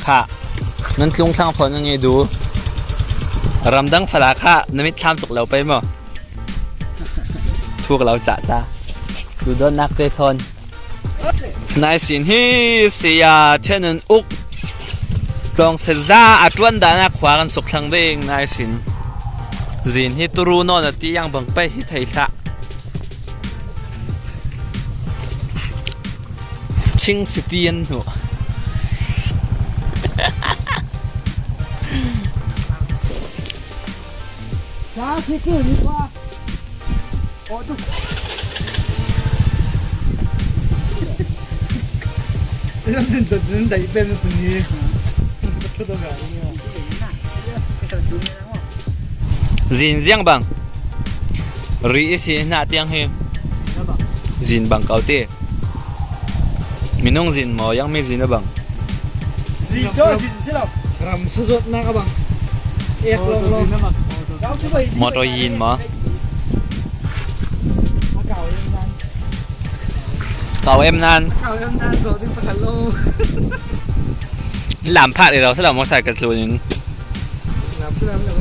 Khah, nan tlung thlang fawn na ngei du. Ramdang fala kha na mitthlam tuk lo pei maw? Thuk lo cah ta. Duhdawtnak te thawn. Nai sin hi saya thian uk tlawng seza a tuan dan ah khua kan suk thlang ding nai sin. Zin hi turu non a ti yang bang pe hi thei hlah. Ching City an hnuh. Zin ziang bang ri i si hna tiang hi zin bang ko ti minung zin maw yang mi zin a bang Zin to zin si lo. Ram sazawtnak a bang. Ek long long. Motor yin maw Kau em nan. Kau em nan zo ding pakhat lo. Lam phah lo sala motorcycle tlu in. Lam lam lo.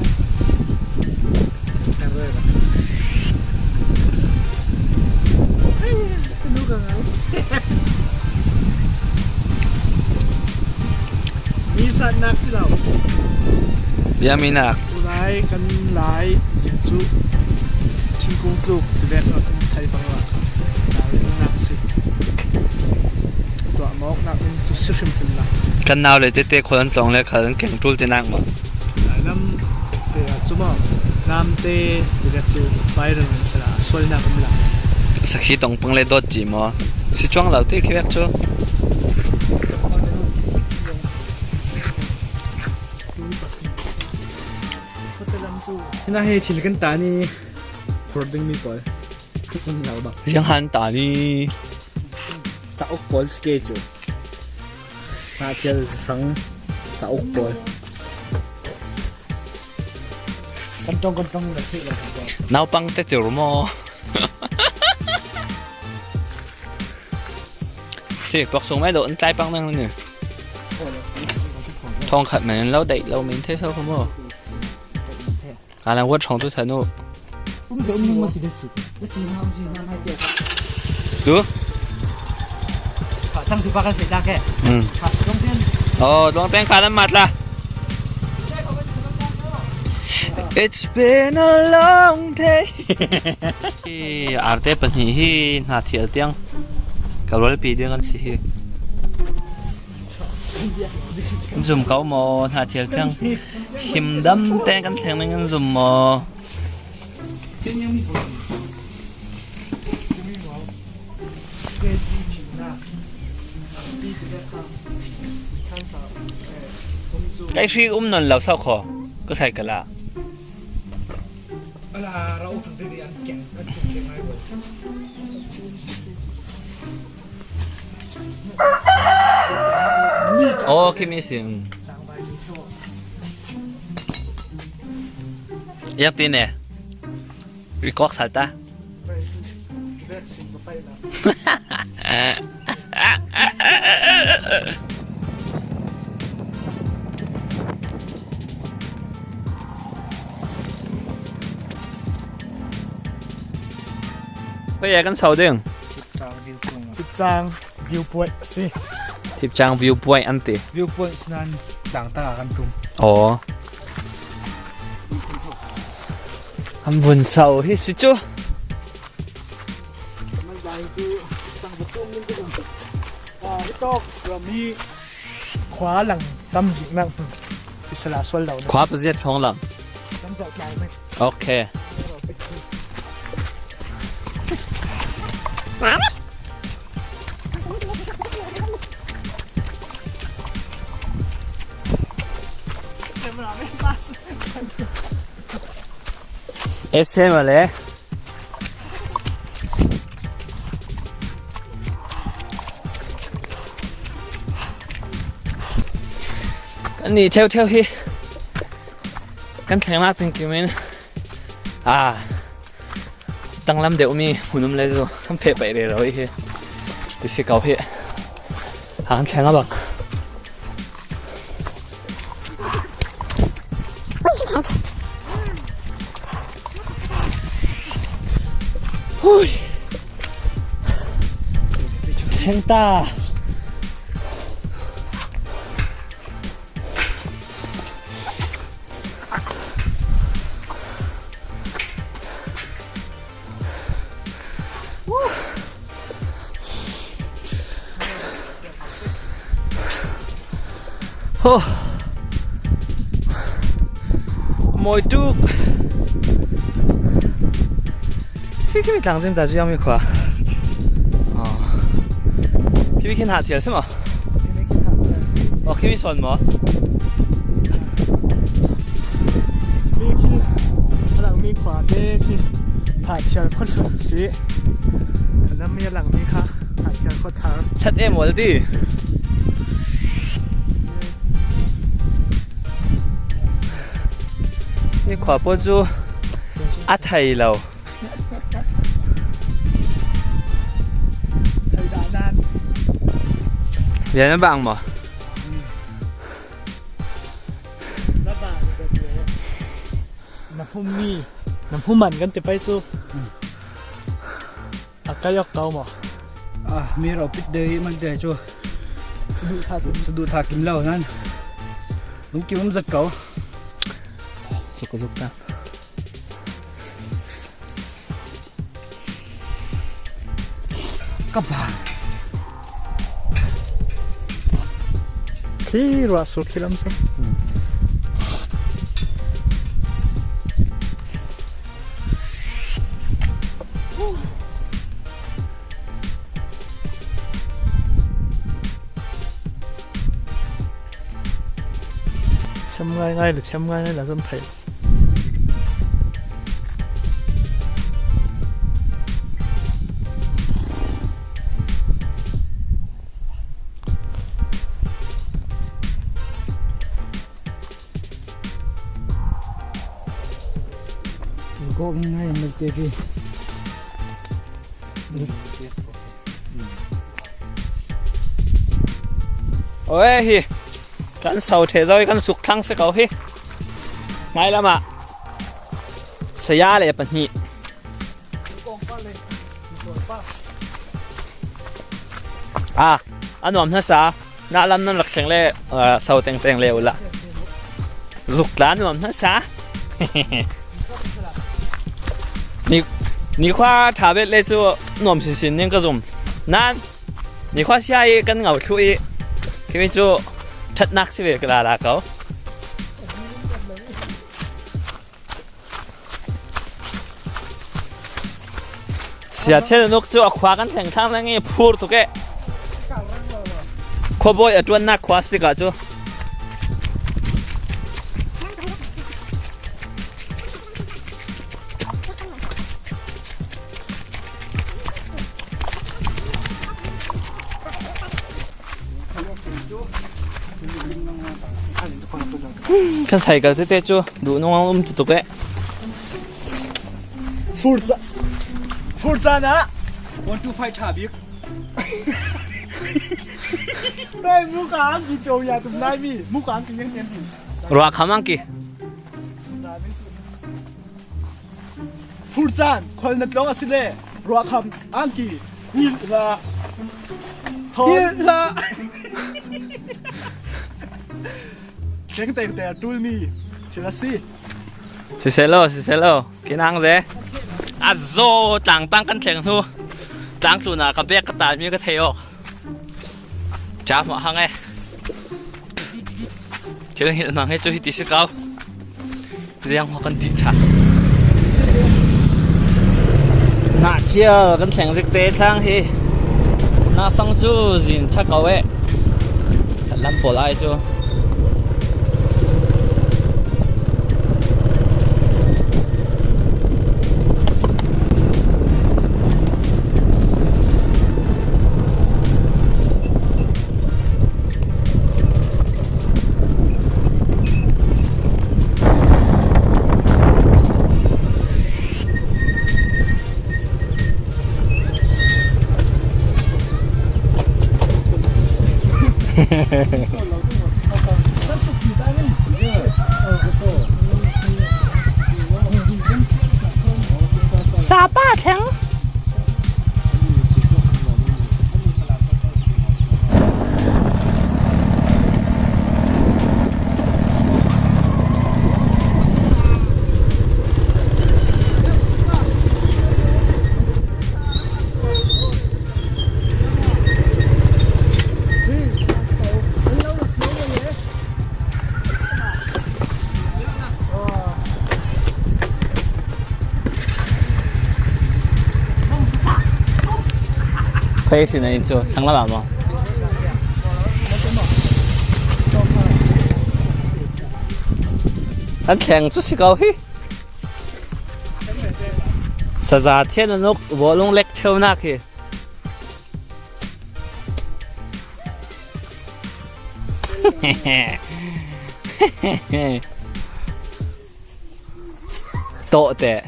Mi sannak si lo. Bia minak. Tulai kan lai zing cu thingkung tluk tivek ah kan thai bang la. Nak si. Tuah mawk nak in cu si hrim hrim la. Kan nau le tete khol an tlong le khal an keng tul te nak ma. Lai lam te ah cu maw nam te tivek cu viral in sala sual nak um la. Sakhi tong pang le dot ji maw. Si chuang lo te khi vek cu. Hina he thil kan ta ni phur ding mi pawl um lo bak. Siang han ta ni. Cauk pawl ske cu. Ngahchial hrang cauk pawl. Kan tong kan tong na theih lo. Naupang te tir maw? Si, tuak sung mai do an tlai pang nang ni. Thong khat men lo dai lo min the so ko mo. Kana wat chong tu thanu. Tu? Cang tu pa kan fei ta ke. Oh, dong teng kha lam mat la. It's been a long day. Arte pahnih hi hna thial tiang ka rualpi ding an si hi. Zum ko maw hna thial tiang himdam tein kan thleng ning an zum maw? Kai hri um non lo sau kho ka sai kala. Oh, khi mi si. Yak ti ne. Record salta. Hoi kan sau ding. Thipchang viewpoint si. Thipchang viewpoint an ti. Viewpoint nan tlang tang ah kan tum. Oh. Am vun sau hi si cu. Khua lang tam bik nak isala sual lo. Khua paziat thong lam. Kan zoh tlai mai. Okay. SM le Kan nih ṭheuṭheu hi kan thlengnak tingkim in ah tanglam deuhmi hmunum le cu kan pheh paih rero hi ti si ko hi. Ha kan thleng a bak. Thleng ta. Ho. Mawi tuk. Khi khi mi tlang zim ta jiang mi khua. Khi mi khin ha thial sim ah. Oh, khi mi son maw? Mi khi a langmi khua te khi Hnahthial khua hlun si. Kan mi a langmi kha Hnahthial khua thar. That em wal ti. Mi khua pawl cu a thei lo. Lian na bang maw? Na bang zat le na hmumi na hmuman kan ti pai cu a kayok ko maw? Ah, mi ro pit de man te chu Sudu tha tu. Sudu tha kim lo nan. Lung kim um zat ko. Suk zuk ta. Ka ba. Khi ruah sur khi lam cu. Thiam ngaingai le thiam ngaingai la kan theih. Ko ngai mal te ki. Oi hi kan sau the zau kan suk thlang se ko hi. Ngai lama saya le pahnih. Ah, a nuam hmasa. Na lam nan rak thleng le sau teng teng le ula. Zuk tla nuam hmasa. Ni ni khua tha bet le cu nuam sin sin ning ka zum. Nan ni khua sia i kan ngau thlu i khi cu thatnak si ve ka la la ko. Siachen nuk cu a khua kan thleng thlang leng i phur tuk e. Khuabawi a ṭuannak khua si tikah cu. Kan cycle tete cu duh nung um tuk eh. Fur ca Fur caan ah 1 2 5 tha bik. Đây muka ang ki cho ya tum nai mi muka ang ki ngen ngen tu. Rua kham ang ki. Fur caan khol na tlong asile rua kham ang ki hil la thol la Teng teng te tul mi thil a si. Siseh siseh kinang ze. A zo tlang tang kan thleng hnu. Tlang tlun ah ka bek ka tal mi ka thei awk. Cha hmuah hang e. Thil hil mang he cu hi ti si ko. Riang ho kan ti cha. Na chia kan thleng zik te thlang hi. Na fang cu zin tha ko e. Lam pawl ai cu. Sapa thleng. Khuai si na in cu thlang lam ah maw? Kan thleng cu si ko hi. Saza thian anuk bawlung lek theunak hi. Tawh teh.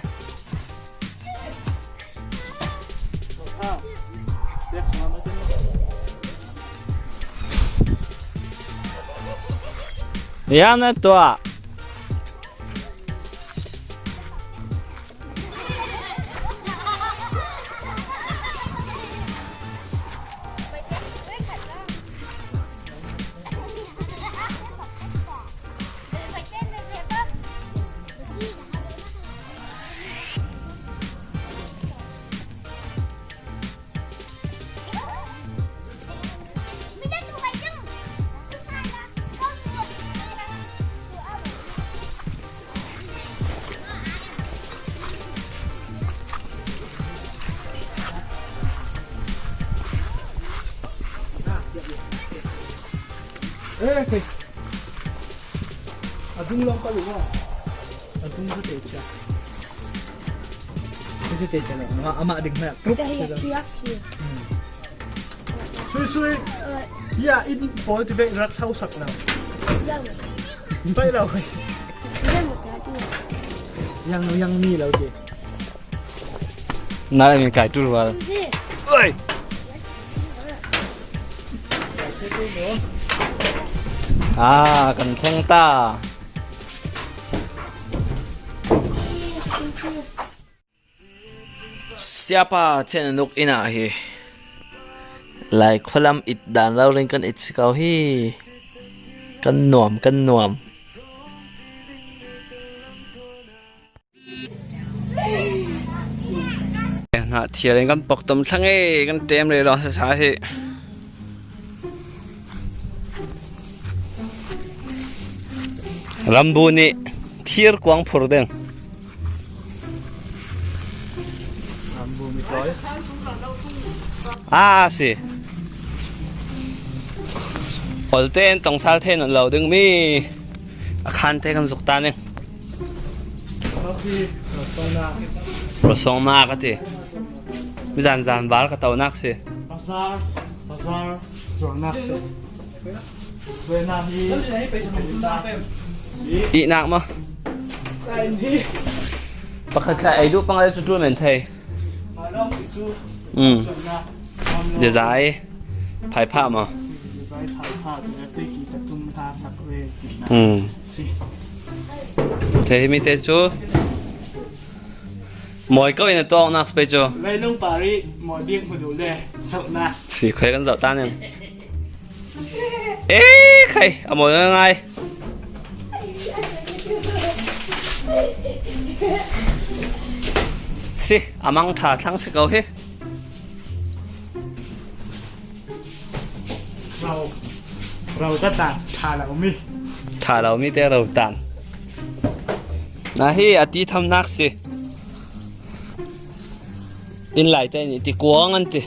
Ya na tuah. Eh, a dung long ka lu a dung cu te chia Cu te chia lo amah ding hmai krup Sui sui ya in pawl ti ve rak thau sak lo pai lo yang yang mi lo ti Na min kai tu rual. Oi. Ah, kan thleng ta. Siapa chen nuk ina hi. Lai khualam it dan lo ring kan it si ko hi. Kan nuam kan nuam. Hnah thial in kan pok tom thlang e kan ṭem re lo sasa hi. Rambu nih thir kuang phur ding. Rambu mi tlawi. Ah si. Olte in tongsal the nan lo ding mi a khan te kan zuk ta ning. Rosong na ka ti. Zan zan bar ka to nak si. Bazar bazar zuarnak si. Suena hi Ihnak ma? Pakhat kha ei duh pangai cu ṭul men thei. Jazai phaiphah ma? Thei mi te cu mawi ko in a tawng nak spe cu. Leilung pari mawi bik hmu duh le zohnak. Si khoi kan zoh ta ning. Eh khai a mawi ngai. Si amang tha thlang si ko hi. เราเราก็ตาทาเรามี Tha lo mi te ro tan. Na hi ati tham nak si. In lai te ni ti kuang an ti.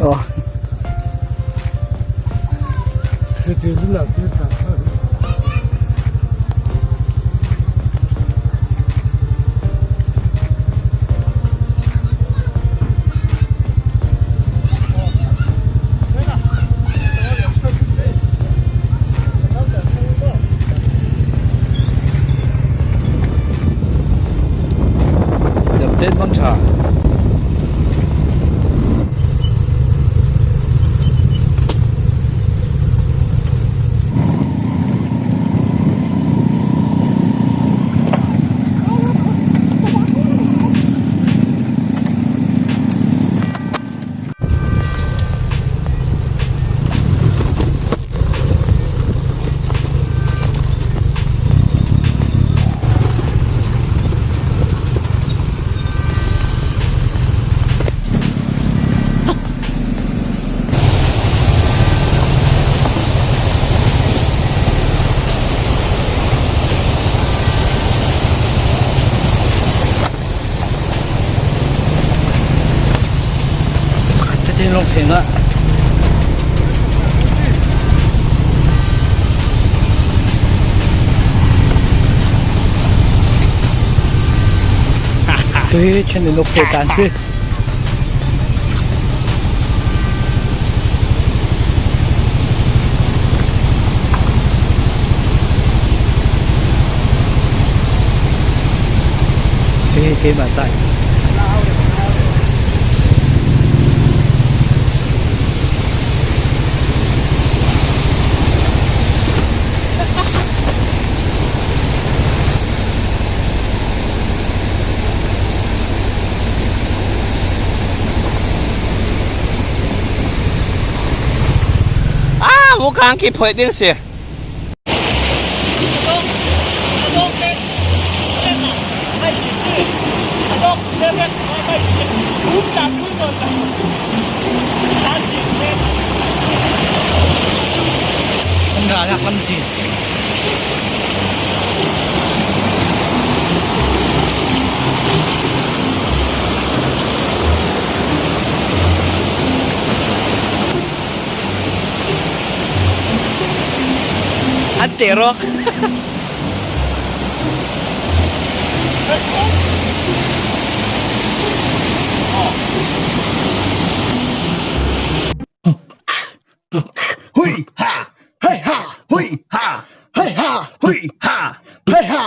Oh. Dap tet bang tha. Lungfing ah. Tuhi chin in uk tan si. Tuhi keimah cai. Ah, mukang ki phoi ding si. An ra lak lam si. An te rawk. Hui ha! Hey ha! Hui ha! Hey ha! Hui ha! Hey ha!